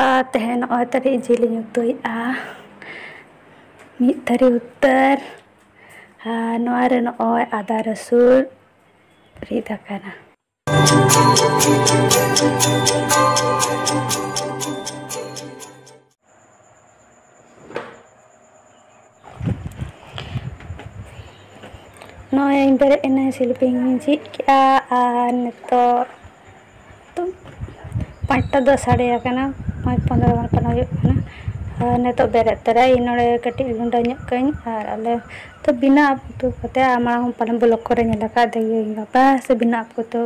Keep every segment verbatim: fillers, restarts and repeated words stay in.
ᱟᱨ ᱛᱮᱦᱮᱧ ᱱᱚᱜᱼᱚᱭ ᱛᱟᱹᱨᱤᱡ ᱡᱤᱞ ᱤᱧ ᱩᱛᱩᱭᱮᱫᱼᱟ, ᱢᱤᱫ ᱛᱷᱟᱹᱨᱤ ᱩᱛᱟᱹᱨ᱾ ᱟᱨ ᱱᱚᱣᱟ ᱨᱮ ᱱᱚᱜᱼᱚᱭ ᱟᱫᱟ ᱨᱟᱹᱥᱩᱱ ᱨᱤᱫ ᱟᱠᱟᱱᱟ᱾ ᱱᱚᱜᱼᱚᱭ ᱤᱧ ᱵᱮᱨᱮᱫ ᱮᱱᱟᱹᱧ, ᱥᱤᱞᱯᱤᱧ ᱤᱧ ᱡᱷᱤᱡ ᱠᱮᱜᱼᱟ ᱟᱨ ᱱᱤᱛᱚᱜ ᱛᱚ ᱯᱟᱸᱪᱴᱟ ᱫᱚ ᱥᱟᱰᱮ ᱟᱠᱟᱱᱟ, ᱯᱟᱸᱪ ᱯᱚᱱᱨᱚ ᱜᱟᱱ ᱯᱟᱞᱮ ᱦᱩᱭᱩᱜ ᱠᱟᱱᱟ᱾ ᱟᱨ ᱱᱤᱛᱚᱜ ᱵᱮᱨᱮᱫ ᱛᱚᱨᱟ ᱤᱧ ᱱᱚᱰᱮ ᱠᱟᱹᱴᱤᱡ ᱞᱩᱸᱰᱟᱹ ᱧᱚᱜ ᱠᱟᱹᱧ ᱟᱨ ᱟᱞᱮ ᱛᱚ ᱵᱮᱱᱟᱣ ᱩᱛᱩ ᱠᱟᱛᱮ ᱟᱨ ᱢᱟᱲᱟᱝ ᱯᱟᱞᱮ ᱵᱞᱚᱜ ᱠᱚᱨᱮ ᱧᱮᱞ ᱟᱠᱟᱫ ᱜᱮ ᱤᱧ ᱵᱟᱵᱟ ᱥᱮ ᱵᱮᱱᱟᱣ ᱠᱚ ᱛᱚ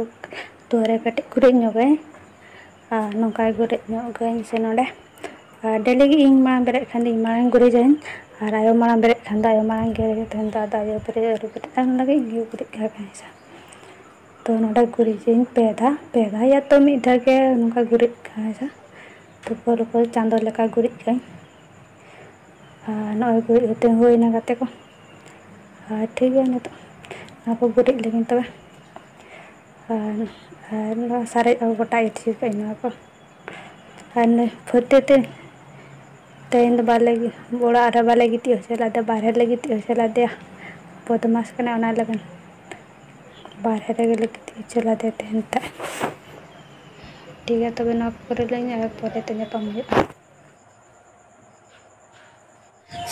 ᱫᱩᱣᱟᱹᱨ ᱨᱮ ᱠᱟᱹᱴᱤᱡ ᱜᱩᱨᱤᱡ ᱧᱚᱜᱟᱹᱧ᱾ ᱟᱨ ᱱᱚᱝᱠᱟ ᱜᱩᱨᱤᱡ ᱧᱚᱜ ᱜᱟᱹᱧ ᱥᱮ ᱱᱚᱰᱮ᱾ ᱟᱨ ᱰᱮᱞᱤ ᱜᱮ ᱤᱧ ᱢᱟᱲᱟᱝ ᱵᱮᱨᱮᱫ ᱠᱷᱟᱱ ᱫᱚ ᱤᱧ ᱢᱟᱲᱟᱝ ᱜᱩᱨᱤᱡᱟᱹᱧ, ᱟᱨ ᱟᱭᱳ ᱢᱟᱲᱟᱝ ᱵᱮᱨᱮᱫ ᱠᱷᱟᱱ ᱫᱚ ᱟᱭᱳ ᱢᱟᱲᱟᱝ ᱜᱮ ᱛᱟᱦᱮᱱ ᱫᱚ, ᱟᱫᱚ ᱟᱭᱳ ᱵᱮᱨᱮᱫ ᱟᱹᱨᱩᱵ ᱠᱟᱛᱮ ᱛᱟᱭᱚᱢ ᱞᱟᱹᱜᱤᱫ ᱤᱧ ᱜᱮ ᱜᱩᱨᱤᱡ ᱠᱟᱜ ᱠᱟᱱᱟ ᱥᱮ᱾ ᱛᱚ ᱱᱚᱰᱮ ᱜᱩᱨᱤᱡᱟᱹᱧ ᱯᱮ ᱫᱷᱟᱣ, ᱯᱮ ᱫᱷᱟᱣ ᱭᱟ ᱛᱚ ᱢᱤᱫ ᱫᱷᱟᱣ ᱜᱮ ᱱᱚᱝᱠᱟ ᱜᱩᱨᱤᱡ ᱠᱟᱜ ᱥᱮ᱾ ᱛᱩᱯᱩ ᱞᱩᱯᱩ ᱪᱟᱸᱫᱚ ᱞᱮᱠᱟ ᱜᱩᱨᱤᱡ ᱠᱟᱜ ᱟᱹᱧ᱾ ᱟᱨ ᱱᱚᱜᱼᱚᱭ ᱜᱩᱨᱤᱡ ᱦᱩᱛᱤᱧ ᱦᱩᱭᱱᱟ ᱜᱟᱛᱮ ᱠᱚ᱾ ᱟᱨ ᱴᱷᱤᱠ ᱜᱮᱭᱟ, ᱱᱤᱛᱚᱜ ᱱᱚᱣᱟ ᱠᱚ ᱜᱩᱨᱤᱡ ᱞᱟᱹᱜᱤᱫ ᱛᱚᱵᱮ᱾ ᱟᱨ, ᱟᱨ ᱱᱚᱣᱟ ᱥᱟᱨᱮᱡ ᱟᱹᱜᱩ ᱜᱚᱴᱟ ᱤᱨᱪᱤ ᱠᱟᱜ ᱟᱹᱧ ᱱᱚᱣᱟ ᱠᱚ᱾ ᱟᱨ ᱱᱩᱭ ᱯᱷᱟᱹᱛᱤ ᱛᱮ ᱛᱮᱦᱮᱧ ᱫᱚ ᱵᱟᱞᱮ, ᱚᱲᱟᱜ ᱨᱮ ᱵᱟᱞᱮ ᱜᱤᱛᱤᱡ ᱦᱚᱪᱚ ᱞᱮᱫᱮᱭᱟ, ᱵᱟᱨᱦᱮ ᱨᱮᱞᱮ ᱜᱤᱛᱤᱡ ᱦᱚᱪᱚ ᱞᱮᱫᱮᱭᱟ᱾ ᱵᱚᱫᱢᱟᱥ ᱠᱟᱱᱟᱭ, ᱚᱱᱟ ᱞᱟᱹᱜᱤᱫ ᱵᱟᱨᱦᱮ ᱨᱮᱜᱮ ᱞᱮ ᱜᱤᱛᱤᱡ ᱦᱚᱪᱚ ᱞᱮᱫᱮᱭᱟ ᱛᱮᱦᱮᱧ ᱫᱚ᱾ ᱴᱷᱤᱠ ᱜᱮᱭᱟ, ᱛᱚᱵᱮ ᱱᱚᱣᱟ ᱠᱚᱨᱮ ᱞᱮ ᱤᱧ ᱟᱨ ᱯᱚᱨᱮ ᱛᱮ ᱧᱟᱯᱟᱢ ᱦᱩᱭᱩᱜᱼᱟ᱾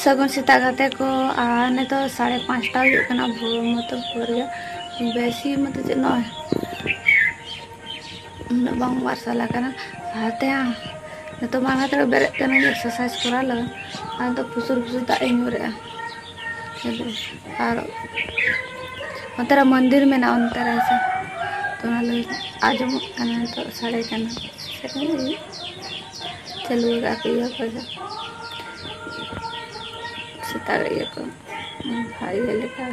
ᱥᱟᱹᱜᱩᱱ ᱥᱮᱛᱟᱜ ᱜᱟᱛᱮ ᱠᱚ, ᱟᱨ ᱱᱤᱛᱚᱜ ᱥᱟᱲᱮ ᱯᱟᱸᱪᱴᱟ ᱦᱩᱭᱩᱜ ᱠᱟᱱᱟ, ᱵᱷᱳᱨ ᱢᱚᱛᱚ ᱵᱷᱳᱨ ᱜᱮ, ᱵᱮᱥᱤ ᱢᱚᱛᱚ ᱪᱮᱫ ᱱᱚᱜᱼᱚᱭ ᱩᱱᱟᱹᱜ ᱵᱟᱝ ᱢᱟᱨᱥᱟᱞ ᱟᱠᱟᱱᱟ᱾ ᱟᱨ ᱛᱮᱦᱮᱧ ᱱᱤᱛᱚᱜ ᱢᱟ ᱚᱱᱟ ᱛᱮᱜᱮ ᱵᱮᱨᱮᱫ ᱠᱟᱹᱱᱟᱹᱧ exercise ᱠᱚᱨᱟᱣ ᱞᱟᱹᱜᱤᱫ, ᱟᱨ ᱱᱤᱛᱚᱜ ᱯᱷᱩᱥᱩᱨ ᱯᱷᱩᱥᱩᱨ ᱫᱟᱜ ᱤᱧ ᱧᱩᱨᱮᱜᱼᱟ᱾ ᱟᱨ ᱚᱱᱛᱮ ᱨᱮ ᱢᱚᱱᱫᱤᱨ ᱢᱮᱱᱟᱜᱼᱟ, ᱚᱱᱛᱮ ᱨᱮ ᱦᱮᱸᱥᱮ, ᱛᱚ ᱚᱱᱟ ᱞᱟᱹᱜᱤᱫ ᱟᱸᱡᱚᱢᱚᱜ ᱠᱟᱱᱟ, ᱱᱤᱛᱚᱜ ᱥᱟᱰᱮ ᱠᱟᱱᱟ᱾ ᱪᱟᱹᱞᱩ ᱟᱠᱟᱫ ᱠᱚ ᱤᱭᱟᱹ ᱠᱚ, ᱥᱮᱛᱟᱜ ᱤᱭᱟᱹ ᱠᱚ, ᱵᱷᱟᱜᱮ ᱞᱮᱠᱟ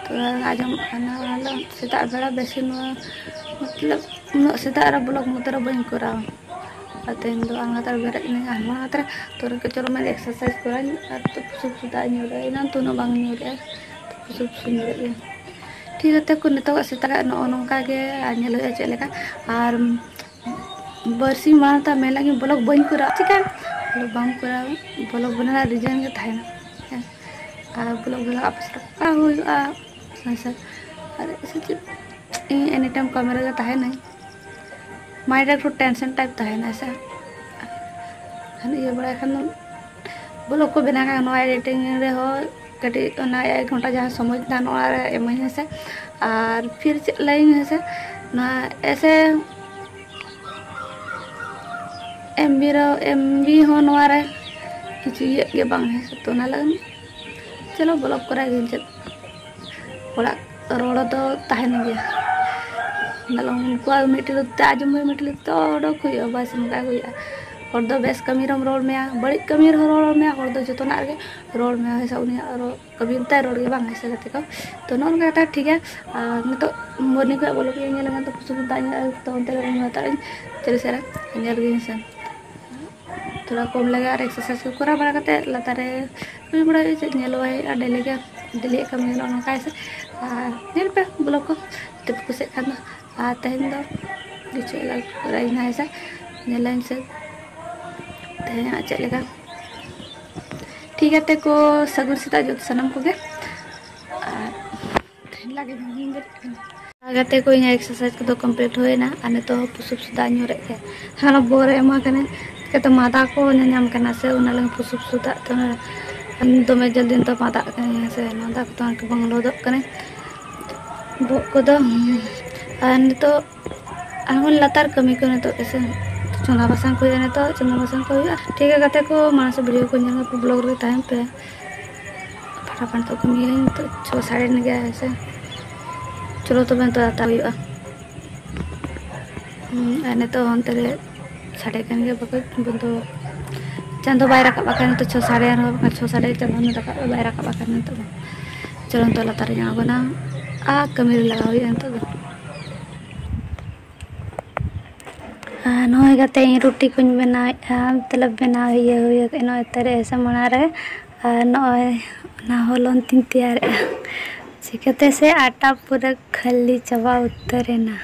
ᱛᱚ ᱟᱸᱡᱚᱢᱚᱜ ᱠᱟᱱᱟ᱾ ᱟᱫᱚ ᱥᱮᱛᱟᱜ ᱵᱮᱲᱟ ᱵᱮᱥᱤ ᱱᱚᱣᱟ, ᱢᱚᱛᱞᱚᱵ, ᱩᱱᱟᱹᱜ ᱥᱮᱛᱟᱜ ᱨᱮ ᱵᱞᱚᱜ ᱢᱚᱛᱚ ᱨᱮ ᱵᱟᱹᱧ ᱠᱚᱨᱟᱣᱟ᱾ ᱟᱨ ᱛᱮᱦᱮᱧ ᱫᱚ ᱟᱬᱜᱟᱛ ᱨᱮ ᱵᱮᱨᱮᱫ ᱮᱱᱟᱹᱧ, ᱟᱨ ᱟᱬᱜᱟᱛ ᱨᱮ ᱛᱚ ᱨᱮ ᱪᱚᱨᱚ ᱢᱮ exercise ᱠᱚᱨᱟᱣ ᱟᱹᱧ, ᱟᱨ ᱛᱚ ᱯᱷᱩᱥᱩ ᱯᱷᱩᱥᱩ ᱫᱟᱜ ᱤᱧ ᱧᱩ ᱞᱮᱜᱼᱟ, ᱮᱱᱟᱱ ᱛᱚ ᱩᱱᱟᱹᱜ ᱵᱟᱝ ᱧᱩ ᱞᱮᱜᱼᱟ, ᱛᱚ ᱯᱷᱩᱥᱩ ᱯᱷᱩᱥᱩ ᱧᱩ ᱞᱮᱜ ᱜᱮᱭᱟ᱾ ᱴᱷᱤᱠ ᱜᱮᱭᱟ ᱜᱟᱛᱮ ᱠᱚ, ᱱᱤᱛᱚᱜᱟᱜ ᱥᱮᱛᱟᱜᱟᱜ ᱱᱚᱜᱼᱚ ᱱᱚᱝᱠᱟ ᱜᱮ, ᱟᱨ ᱧᱮᱞ ᱦᱩᱭᱩᱜᱼᱟ ᱪᱮᱫ ᱞᱮᱠᱟ᱾ ᱟᱨ ᱵᱟᱨᱥᱤᱧ ᱢᱟᱲᱟᱝ ᱛᱮ ᱢᱮᱱ ᱞᱟᱹᱜᱤᱫ ᱵᱞᱚᱜ ᱵᱟᱹᱧ ᱠᱚᱨᱟᱣᱟ, ᱪᱤᱠᱟᱹ ᱵᱞᱚᱜ ᱵᱟᱢ ᱠᱚᱨᱟᱣᱟ? ᱵᱞᱚᱜ ᱵᱮᱱᱟᱣ ᱨᱮᱱᱟᱜ ᱨᱤᱡᱮᱱ ᱜᱮ ᱛᱟᱦᱮᱱᱟ᱾ ᱦᱮᱸ, ᱟᱨ ᱵᱞᱚᱜ ᱵᱮᱱᱟᱣ ᱟᱯᱮ ᱥᱟᱞᱟᱜ ᱠᱚᱨᱟᱣ ᱦᱩᱭᱩᱜᱼᱟ᱾ ᱦᱮᱸ ᱥᱮ, ᱟᱨ ᱥᱮ ᱪᱮᱫ, ᱤᱧ ᱮᱱᱤ ᱴᱟᱭᱤᱢ ᱠᱟᱹᱢᱤ ᱨᱮᱜᱮ ᱛᱟᱦᱮᱱᱟᱹᱧ᱾ ᱢᱟᱭᱤᱱᱰ ᱨᱮ ᱮᱠᱴᱩ ᱴᱮᱱᱥᱚᱱ ᱴᱟᱭᱤᱯ ᱛᱟᱦᱮᱱᱟ ᱥᱮ, ᱮᱱᱠᱷᱟᱱ ᱤᱭᱟᱹ ᱵᱟᱲᱟᱭ ᱠᱷᱟᱱ ᱫᱚ ᱵᱞᱚᱜ ᱠᱚ ᱵᱮᱱᱟᱣ ᱠᱷᱟᱱ ᱱᱚᱣᱟ ᱮᱰᱤᱴᱤᱝ ᱨᱮᱦᱚᱸ ᱠᱟᱹᱴᱤᱡ ᱚᱱᱟ ᱮᱠ ᱜᱷᱚᱱᱴᱟ ᱡᱟᱦᱟᱸ ᱥᱚᱢᱚᱭ ᱛᱟᱦᱮᱱᱟ ᱱᱚᱣᱟ ᱨᱮ ᱮᱢᱟᱹᱧ ᱦᱮᱸ ᱥᱮ᱾ ᱟᱨ ᱯᱷᱤᱨ ᱪᱮᱫ ᱞᱟᱹᱭᱟᱹᱧ ᱦᱮᱸ ᱥᱮ, ᱱᱚᱣᱟ ᱮᱥᱮ ᱮᱢ ᱵᱤ ᱨᱮ, ᱮᱢ ᱵᱤ ᱦᱚᱸ ᱱᱚᱣᱟ ᱨᱮ ᱠᱤᱪᱷᱩ ᱤᱭᱟᱹᱜ ᱜᱮ ᱵᱟᱝ ᱦᱮᱸ ᱥᱮ, ᱛᱚ ᱚᱱᱟ ᱞᱟᱹᱜᱤᱫ ᱪᱚᱞᱚ ᱵᱞᱚᱜ ᱠᱚᱨᱟᱣ ᱜᱤᱧ ᱪᱮᱫ᱾ ᱚᱲᱟᱜ ᱨᱚᱲ ᱫᱚ ᱛᱟᱦᱮᱱ ᱜᱮᱭᱟ᱾ ᱢᱟᱱᱮ ᱩᱱᱠᱩᱣᱟᱜ ᱢᱤᱫᱴᱤᱡ ᱛᱮ ᱟᱸᱡᱚᱢ ᱦᱩᱭᱩᱜᱼᱟ, ᱢᱤᱫᱴᱤᱡ ᱛᱮ ᱚᱰᱚᱠ ᱦᱩᱭᱩᱜᱼᱟ, ᱵᱟᱥ ᱚᱱᱠᱟ ᱜᱮ ᱦᱩᱭᱩᱜᱼᱟ᱾ ᱦᱚᱲ ᱫᱚ ᱵᱮᱥ ᱠᱟᱹᱢᱤ ᱨᱮᱦᱚᱸ ᱨᱚᱲ ᱢᱮᱭᱟ, ᱵᱟᱹᱲᱤᱡ ᱠᱟᱹᱢᱤ ᱨᱮᱦᱚᱸ ᱨᱚᱲ ᱢᱮᱭᱟ, ᱦᱚᱲ ᱫᱚ ᱡᱚᱛᱚᱱᱟᱜ ᱨᱮᱜᱮ ᱨᱚᱲ ᱢᱮᱭᱟ, ᱦᱮᱸ ᱥᱮ, ᱩᱱᱤᱭᱟᱜ ᱨᱚᱲ ᱠᱟᱹᱢᱤ ᱛᱟᱭ ᱨᱚᱲ ᱜᱮ ᱵᱟᱝ ᱦᱮᱸ ᱥᱮ ᱜᱟᱛᱮ ᱠᱚ᱾ ᱛᱚ ᱱᱚᱜᱼᱚ ᱱᱚᱝᱠᱟ ᱠᱟᱛᱷᱟ ᱴᱷᱤᱠ ᱜᱮᱭᱟ᱾ ᱟᱨ ᱱᱤᱛᱚᱜ ᱢᱚᱨᱱᱤᱝ ᱠᱷᱚᱱᱟᱜ ᱵᱚᱞᱚ ᱠᱮᱫᱟᱹᱧ, ᱧᱮᱞ ᱟᱠᱟᱱ ᱛᱚ ᱯᱩᱥᱩᱵ ᱫᱟᱜ ᱤᱧ ᱧᱩ ᱦᱟᱛᱟᱲᱟᱹᱧ, ᱪᱟᱹᱞᱩ ᱥᱮᱫ ᱨᱮ ᱧᱮᱞ ᱜᱤᱧ ᱥᱮ᱾ ᱛᱷᱚᱲᱟ ᱠᱚᱢ ᱞᱟᱜᱟᱜ ᱟᱨ ᱮᱠᱥᱟᱨᱥᱟᱭᱤᱡᱽ ᱠᱚ ᱠᱚᱨᱟᱣ ᱵᱟᱲᱟ ᱠᱟᱛᱮ ᱞᱟᱛᱟᱨ ᱨᱮ ᱠᱟᱹᱢᱤ ᱵᱟᱲᱟ ᱦᱩᱭᱩᱜᱼᱟ, ᱪᱮᱫ ᱧᱮᱞᱚᱜᱼᱟ ᱦᱩᱭᱩᱜᱼᱟ, ᱰᱮᱞᱤ ᱜᱮ ᱰᱮᱞᱤᱭᱟᱜ ᱠᱟᱹᱢᱤ ᱜᱟᱱᱚᱜᱼᱟ ᱱᱚᱝᱠᱟ ᱦᱮᱸ ᱥᱮ᱾ ᱟᱨ ᱧᱮᱞ ᱯᱮ ᱵᱞᱚᱜ ᱠᱚ ᱡᱩᱫᱤ ᱯᱮ ᱠᱩᱥᱤᱭᱟᱜ ᱠᱷᱟᱱ ᱫᱚ᱾ ᱟᱨ ᱛᱮᱦᱮᱧ ᱫᱚ ᱠᱤᱪᱷᱩ ᱮᱞᱟᱝ ᱠᱚᱨᱟᱣ ᱤᱧ ᱦᱮᱸ ᱥᱮ, ᱧᱮᱞᱟᱹᱧ ᱥᱮ ᱛᱮᱦᱮᱧᱟᱜ ᱪᱮᱫ ᱞᱮᱠᱟ᱾ ᱴᱷᱤᱠ ᱜᱟᱛᱮ ᱠᱚ, ᱥᱟᱹᱜᱩᱱ ᱥᱮᱛᱟᱜ ᱡᱚᱛᱚ ᱥᱟᱱᱟᱢ ᱠᱚᱜᱮ᱾ ᱟᱨ ᱛᱮᱦᱮᱧ ᱞᱟᱜᱮ ᱵᱟᱝ ᱦᱩᱭ ᱫᱟᱲᱮᱭᱟᱜ ᱠᱟᱱᱟ᱾ ᱟᱨ ᱜᱟᱛᱮ ᱠᱚ, ᱤᱧᱟᱹᱜ ᱮᱠᱥᱟᱨᱥᱟᱭᱤᱡᱽ ᱠᱚᱫᱚ ᱠᱚᱢᱯᱞᱤᱴ ᱦᱩᱭᱱᱟ᱾ ᱟᱨ ᱱᱤᱛᱚᱜ ᱦᱚᱸ ᱯᱩᱥᱩᱵ ᱥᱩᱫᱷᱟ ᱧᱩᱨᱮᱫ ᱛᱮ ᱦᱟᱱᱟ ᱵᱚᱦᱚᱜ ᱨᱮ ᱮᱢᱟ ᱠᱟᱱᱟ᱾ ᱪᱤᱠᱟᱹᱛᱮ ᱢᱟᱫᱟ ᱠᱚ ᱧᱟᱧᱟᱢ ᱠᱟᱱᱟ ᱥᱮ, ᱚᱱᱟ ᱞᱟᱹᱜᱤᱫ ᱯᱩᱥᱩᱵ ᱥᱩᱫᱷᱟᱜ ᱛᱮ ᱫᱚᱢᱮ ᱡᱚᱞᱫᱤ ᱱᱤᱛᱚᱜ ᱢᱟᱫᱟᱜ ᱠᱟᱱᱟ ᱥᱮ, ᱢᱟᱫᱟ ᱠᱚᱫᱚ ᱵᱟᱝ ᱞᱚᱦᱚᱫᱚᱜ ᱠᱟᱱᱟ᱾ ᱵᱚᱦᱚᱜ ᱠᱚᱫᱚ᱾ ᱟᱨ ᱱᱤᱛᱚᱜ ᱟᱨᱦᱚᱸ ᱞᱟᱛᱟᱨ ᱠᱟᱹᱢᱤ ᱠᱚ ᱱᱤᱛᱚᱜ ᱤᱥᱤᱱ, ᱪᱚᱸᱫᱟ ᱵᱟᱥᱟᱝ ᱠᱚ ᱦᱩᱭᱩᱜᱼᱟ, ᱱᱤᱛᱚᱜ ᱪᱚᱸᱫᱟ ᱵᱟᱥᱟᱝ ᱠᱚ ᱦᱩᱭᱩᱜᱼᱟ᱾ ᱴᱷᱤᱠ ᱜᱮᱭᱟ ᱜᱟᱛᱮ ᱠᱚ, ᱢᱟᱲᱟᱝ ᱥᱮᱫ ᱵᱷᱤᱰᱤᱭᱳ ᱠᱚ ᱧᱮᱞ ᱢᱮ, ᱵᱞᱚᱜ ᱨᱮ ᱛᱟᱦᱮᱱ ᱯᱮ᱾ ᱯᱷᱟᱴᱟᱯᱷᱟᱴ ᱱᱤᱛᱚᱜ ᱠᱟᱹᱢᱤᱭᱟᱹᱧ, ᱱᱤᱛᱚᱜ ᱪᱷᱚ ᱥᱟᱲᱮ ᱮᱱ ᱜᱮᱭᱟ ᱦᱮᱸ ᱥᱮ᱾ ᱪᱚᱞᱚ ᱛᱚᱵᱮ ᱱᱤᱛᱚᱜ ᱞᱟᱛᱟᱨ ᱦᱩᱭᱩᱜᱼᱟ᱾ ᱦᱩᱸ, ᱟᱨ ᱱᱤᱛᱚᱜ ᱚᱱᱛᱮ ᱨᱮ ᱥᱟᱰᱮ ᱠᱟᱱ ᱜᱮᱭᱟ, ᱵᱟᱠᱚ ᱵᱚᱱᱫᱚ᱾ ᱪᱟᱸᱫᱚ ᱵᱟᱭ ᱨᱟᱠᱟᱵ ᱟᱠᱟᱱᱟ ᱱᱤᱛᱚᱜ, ᱪᱷᱚ ᱥᱟᱲᱮ ᱮᱱ ᱨᱮᱦᱚᱸ, ᱵᱟᱠᱷᱟᱱ ᱪᱷᱚ ᱥᱟᱲᱮ ᱪᱟᱸᱫᱚ ᱨᱟᱠᱟᱵ ᱵᱟᱭ ᱨᱟᱠᱟᱵ ᱟᱠᱟᱱᱟ ᱱᱤᱛᱚᱜ ᱫᱚ᱾ ᱪᱚᱞᱚ ᱱᱤᱛᱚᱜ ᱞᱟᱛᱟᱨ ᱨᱤᱧ ᱟᱬᱜᱚᱱᱟ ᱟᱨ ᱠᱟᱹᱢᱤ ᱨᱮ ᱞᱟᱜᱟᱣ ᱦᱩᱭᱩᱜᱼᱟ ᱱᱤᱛᱚᱜ ᱫᱚ᱾ ᱟᱨ ᱱᱚᱜᱼᱚᱭ ᱜᱟᱛᱮ, ᱤᱧ ᱨᱩᱴᱤ ᱠᱚᱧ ᱵᱮᱱᱟᱣᱮᱫᱼᱟ, ᱢᱚᱛᱞᱚᱵ ᱵᱮᱱᱟᱣ ᱤᱭᱟᱹ ᱦᱩᱭ ᱟᱠᱟᱱᱟ ᱱᱚᱜᱼᱚᱭ ᱛᱟᱨᱮ ᱥᱟᱢᱟᱱᱟ ᱨᱮ᱾ ᱟᱨ ᱱᱚᱜᱼᱚᱭ ᱚᱱᱟ ᱦᱚᱞᱚᱝ ᱛᱤᱧ ᱛᱮᱭᱟᱨᱮᱫᱼᱟ᱾ ᱪᱤᱠᱟᱹᱛᱮ ᱥᱮ ᱟᱴᱟ ᱯᱩᱨᱟᱹ ᱠᱷᱟᱹᱞᱤ ᱪᱟᱵᱟ ᱩᱛᱟᱹᱨᱮᱱᱟ᱾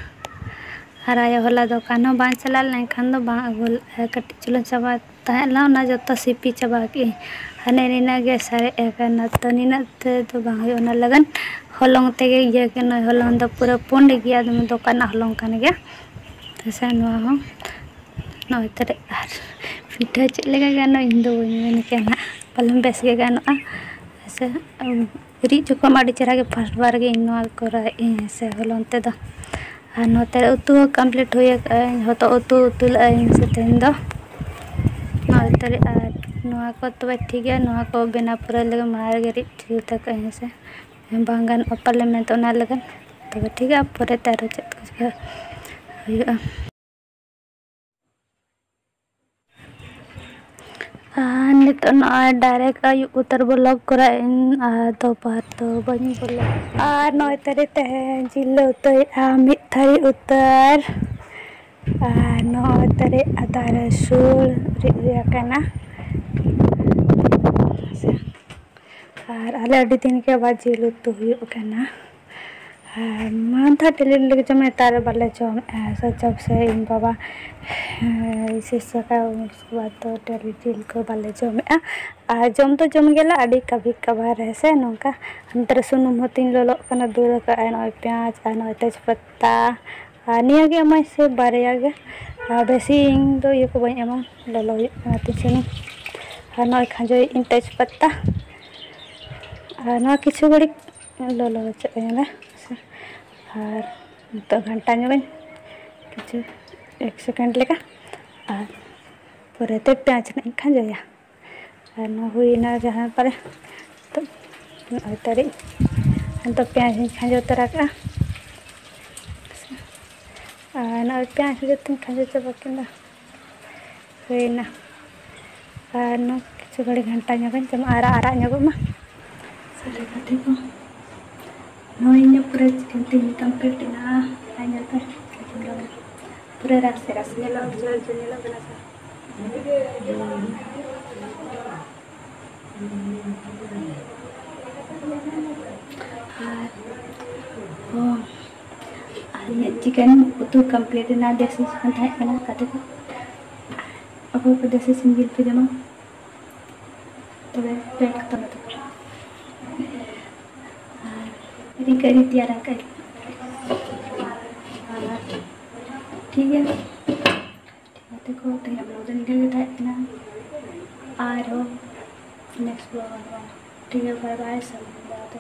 ᱟᱨ ᱟᱭᱳ ᱦᱚᱞᱟ ᱫᱚᱠᱟᱱ ᱦᱚᱸ ᱵᱟᱝ ᱪᱟᱞᱟᱣ ᱞᱮᱱᱠᱷᱟᱱ ᱫᱚ ᱵᱟᱝ ᱟᱹᱜᱩ ᱞᱮᱫᱼᱟ᱾ ᱠᱟᱹᱴᱤᱡ ᱪᱩᱞᱩᱝ ᱪᱟᱵᱟ ᱛᱟᱦᱮᱸ ᱞᱮᱱᱟ, ᱚᱱᱟ ᱡᱚᱛᱚ ᱥᱤᱯᱤ ᱪᱟᱵᱟ ᱠᱮᱫᱟᱹᱧ᱾ ᱦᱟᱱᱮ ᱱᱤᱱᱟᱹᱜ ᱜᱮ ᱥᱟᱨᱮᱡ ᱟᱠᱟᱱᱟ, ᱛᱚ ᱱᱤᱱᱟᱹᱜ ᱛᱮᱫᱚ ᱵᱟᱝ ᱦᱩᱭᱩᱜᱼᱟ᱾ ᱚᱱᱟ ᱞᱟᱹᱜᱤᱫ ᱦᱚᱞᱚᱝ ᱛᱮᱜᱮ ᱤᱭᱟᱹ ᱠᱟᱱᱟ, ᱦᱚᱞᱚᱝ ᱫᱚ ᱯᱩᱨᱟᱹ ᱯᱩᱸᱰ ᱜᱮᱭᱟ, ᱫᱚᱢᱮ ᱫᱚᱠᱟᱱ ᱨᱮᱱᱟᱜ ᱦᱚᱞᱚᱝ ᱠᱟᱱ ᱜᱮᱭᱟ᱾ ᱦᱮᱸᱥᱮ, ᱱᱚᱣᱟ ᱦᱚᱸ ᱱᱚᱜᱼᱚᱭ ᱛᱟᱨᱮ ᱟᱨ ᱯᱤᱴᱷᱟᱹ ᱪᱮᱫ ᱞᱮᱠᱟ ᱜᱟᱱᱚᱜᱼᱟ, ᱤᱧ ᱫᱚ ᱵᱟᱹᱧ ᱢᱮᱱ ᱠᱮᱭᱟ ᱱᱟᱦᱟᱜ, ᱯᱟᱞᱮᱱ ᱵᱮᱥ ᱜᱮ ᱜᱟᱱᱚᱜᱼᱟ᱾ ᱦᱮᱸᱥᱮ, ᱨᱤᱫ ᱡᱚᱠᱷᱚᱱ ᱟᱹᱰᱤ ᱪᱮᱦᱨᱟ ᱜᱮ first ᱵᱟᱨ ᱜᱮ ᱤᱧ ᱱᱚᱣᱟ ᱠᱚᱨᱟᱣᱮᱫ ᱟᱹᱧ, ᱦᱮᱸᱥᱮ, ᱦᱚᱞᱚᱝ ᱛᱮᱫᱚ᱾ ᱟᱨ ᱱᱚᱛᱮ ᱨᱮ ᱩᱛᱩ ᱦᱚᱸ complete ᱦᱩᱭ ᱟᱠᱟᱫᱟᱹᱧ, ᱦᱚᱛᱚᱫ ᱩᱛᱩ ᱩᱛᱩ ᱞᱮᱫᱟᱹᱧ ᱥᱮ ᱛᱮᱦᱮᱧ ᱫᱚ᱾ ᱱᱚᱜᱼᱚᱭ ᱛᱟᱨᱮ ᱟᱨ ᱱᱚᱣᱟ ᱠᱚ ᱛᱚᱵᱮ ᱴᱷᱤᱠ ᱜᱮᱭᱟ, ᱱᱚᱣᱟ ᱠᱚ ᱵᱮᱱᱟᱣ ᱯᱩᱨᱟᱹᱣ ᱞᱟᱹᱜᱤᱫ ᱢᱟᱲᱟᱝ ᱨᱮᱜᱮ ᱨᱤᱫ ᱡᱩᱛ ᱟᱠᱟᱫᱟᱹᱧ, ᱦᱮᱸᱥᱮ᱾ ᱵᱟᱝ ᱜᱟᱱᱚᱜᱼᱟ ᱯᱟᱞᱮ ᱢᱮᱱᱛᱮ ᱚᱱᱟ ᱞᱟᱹᱜᱤᱫ᱾ ᱛᱚᱵᱮ ᱴᱷᱤᱠ ᱜᱮᱭᱟ, ᱯᱚᱨᱮᱛᱮ ᱟᱨᱚ ᱪᱮᱫ ᱠᱚ ᱪᱤᱠᱟᱹ ᱦᱩᱭᱩᱜᱼᱟ᱾ ᱟᱨ ᱱᱤᱛᱚᱜ ᱱᱚᱜᱼᱚᱭ direct ᱟᱹᱭᱩᱵ ᱩᱛᱟᱹᱨ vlog ᱠᱚᱨᱟᱣ ᱟᱹᱧ, ᱟᱨ ᱫᱚᱯᱚᱦᱚᱨ ᱫᱚ ᱵᱟᱹᱧ vlog᱾ ᱟᱨ ᱱᱚᱜᱼᱚᱭ ᱛᱟᱨᱮ ᱛᱮᱦᱮᱧ ᱡᱤᱞ ᱞᱮ ᱩᱛᱩᱭᱮᱫᱼᱟ, ᱢᱤᱫ ᱛᱷᱟᱹᱨᱤ ᱩᱛᱟᱹᱨ᱾ ᱟᱨ ᱱᱚᱜᱼᱚᱭ ᱛᱟᱨᱮ ᱟᱫᱟ ᱨᱟᱹᱥᱩᱱ ᱨᱤᱫ ᱦᱩᱭ ᱟᱠᱟᱱᱟ᱾ ᱟᱨ ᱟᱞᱮ ᱟᱹᱰᱤ ᱫᱤᱱ ᱜᱮ ᱟᱵᱟᱨ ᱡᱤᱞ ᱩᱛᱩ ᱦᱩᱭᱩᱜ ᱠᱟᱱᱟ᱾ ᱟᱨ ᱢᱟᱲᱟᱝ ᱫᱚ daily daily ᱜᱮ ᱡᱚᱢ, ᱱᱮᱛᱟᱨ ᱵᱟᱞᱮ ᱡᱚᱢᱮᱫᱼᱟ᱾ ᱥᱮ ᱡᱚᱵ ᱥᱮ ᱤᱧ ᱵᱟᱵᱟ, ᱦᱮᱸ, ᱤᱥᱤᱱ ᱥᱟᱠᱟᱢ, ᱩᱥᱠᱮ ᱵᱟᱫ ᱫᱚ daily ᱡᱤᱞ ᱠᱚ ᱵᱟᱞᱮ ᱡᱚᱢᱮᱫᱼᱟ᱾ ᱟᱨ ᱡᱚᱢ ᱫᱚ ᱡᱚᱢ ᱜᱮᱭᱟᱞᱮ ᱟᱹᱰᱤ ᱠᱟᱵᱷᱤ ᱠᱟᱵᱷᱟᱨ, ᱦᱮᱸ ᱥᱮ, ᱱᱚᱝᱠᱟ᱾ ᱱᱚᱛᱮ ᱨᱮ ᱥᱩᱱᱩᱢ ᱦᱚᱸ ᱛᱤᱧ ᱞᱚᱞᱚᱜ ᱠᱟᱱᱟ, ᱫᱩᱞ ᱟᱠᱟᱫᱼᱟᱭ ᱱᱚᱜᱼᱚᱭ ᱯᱮᱸᱭᱟᱡᱽ ᱟᱨ ᱱᱚᱜᱼᱚᱭ ᱛᱮᱡᱽ ᱯᱟᱛᱟ᱾ ᱟᱨ ᱱᱤᱭᱟᱹ ᱜᱮ ᱮᱢᱟᱹᱧ ᱥᱮ ᱵᱟᱨᱭᱟ ᱜᱮ, ᱟᱨ ᱵᱮᱥᱤ ᱤᱧ ᱫᱚ ᱤᱭᱟᱹ ᱠᱚ ᱵᱟᱹᱧ ᱮᱢᱟ, ᱞᱚᱞᱚ ᱦᱩᱭᱩᱜ ᱠᱟᱱᱟ ᱛᱤᱧ ᱥᱩᱱᱩᱢ᱾ ᱟᱨ ᱱᱚᱜᱼᱚᱭ ᱠᱷᱟᱸᱡᱚᱭᱮᱫ ᱟᱹᱧ ᱛᱮᱡᱽ ᱯᱟᱛᱟ᱾ ᱟᱨ ᱱᱚᱣᱟ ᱠᱤᱪᱷᱩ ᱜᱷᱟᱹᱲᱤᱡ ᱞᱚᱞᱚ ᱦᱚᱪᱚᱜ ᱟᱹᱧ ᱚᱱᱟ᱾ ᱟᱨ ᱱᱤᱛᱚᱜ ᱜᱷᱟᱱᱴᱟ ᱧᱚᱜᱟᱹᱧ ᱠᱤᱪᱷᱩ ᱮᱠ second ᱞᱮᱠᱟ, ᱟᱨ ᱯᱚᱨᱮᱛᱮ ᱯᱮᱸᱭᱟᱡᱽ ᱱᱟᱜ ᱤᱧ ᱠᱷᱟᱸᱡᱚᱭᱟ᱾ ᱟᱨ ᱱᱚᱣᱟ ᱦᱩᱭᱱᱟ ᱡᱟᱦᱟᱸ ᱯᱚᱨᱮ ᱱᱤᱛᱚᱜ ᱱᱚᱜᱼᱚᱭ ᱛᱟᱹᱨᱤᱡ ᱱᱤᱛᱚᱜ ᱯᱮᱸᱭᱟᱡᱽ ᱤᱧ ᱠᱷᱟᱸᱡᱚ ᱩᱛᱟᱹᱨ ᱟᱠᱟᱫᱼᱟ᱾ ᱟᱨ ᱱᱚᱜᱼᱚᱭ ᱯᱮᱸᱭᱟᱡᱽ ᱡᱚᱛᱚᱧ ᱠᱷᱟᱸᱡᱚ ᱪᱟᱵᱟ ᱠᱮᱫᱟ᱾ ᱦᱩᱭᱱᱟ᱾ ᱟᱨ ᱱᱚᱣᱟ ᱠᱤᱪᱷᱩ ᱜᱷᱟᱹᱲᱤᱡ ᱜᱷᱟᱱᱴᱟ ᱧᱚᱜᱟᱹᱧ, ᱡᱮᱢᱚᱱ ᱟᱨᱟᱜ ᱟᱨᱟᱜ ᱧᱚᱜᱚᱜ ᱢᱟ᱾ ᱥᱟᱹᱨᱤ ᱠᱟᱛᱷᱟ ᱠᱚ᱾ ᱱᱚᱜᱼᱚᱭ ᱤᱧᱟᱹᱜ ᱯᱩᱨᱟᱹ chicken ᱛᱤᱧ complete ᱮᱱᱟ᱾ ᱟᱨ ᱧᱮᱞ ᱯᱮ, ᱯᱩᱨᱟᱹ ᱨᱟᱥᱮ ᱨᱟᱥᱮ ᱧᱮᱞᱚᱜ, ᱡᱷᱟᱹᱞ ᱡᱷᱟᱹᱞ ᱧᱮᱞᱚᱜ ᱠᱟᱱᱟ ᱥᱮ? ᱟᱨ, ᱚ, ᱤᱧᱟᱹᱜ ᱪᱤᱠᱮᱱ ᱩᱛᱩ ᱠᱚᱢᱯᱞᱤᱴ ᱮᱱᱟ᱾ ᱫᱮᱥᱤ ᱪᱤᱠᱮᱱ ᱛᱟᱦᱮᱸ ᱠᱟᱱᱟ᱾ ᱜᱟᱛᱮ ᱠᱚ, ᱚᱠᱚᱭ ᱠᱚ ᱫᱮᱥᱤ ᱥᱤᱢ ᱡᱤᱞ ᱯᱮ ᱡᱚᱢᱟ, ᱛᱚᱵᱮ ᱯᱮ ᱠᱷᱟᱛᱚᱢ ᱛᱟᱠᱚ᱾ ᱟᱨ ᱨᱤᱠᱟᱹ ᱨᱤ ᱛᱮᱭᱟᱨ ᱟᱠᱟᱫ᱾ ᱟᱨ ᱴᱷᱤᱠ ᱜᱮᱭᱟ᱾ ᱜᱟᱛᱮ ᱠᱚ, ᱛᱮᱦᱮᱧᱟᱜ ᱵᱞᱚᱜ ᱫᱚ ᱱᱤᱝᱠᱟᱹ ᱜᱮ ᱛᱟᱦᱮᱸ ᱠᱟᱱᱟ᱾ ᱟᱨᱦᱚᱸ ᱱᱮᱠᱥᱴ ᱵᱞᱚᱜ ᱦᱩᱭᱩᱜᱼᱟ᱾ ᱴᱷᱤᱠ ᱜᱮᱭᱟ, ᱵᱟᱭ ᱵᱟᱭ, ᱥᱟᱹᱜᱩᱱ ᱧᱤᱫᱟᱹ᱾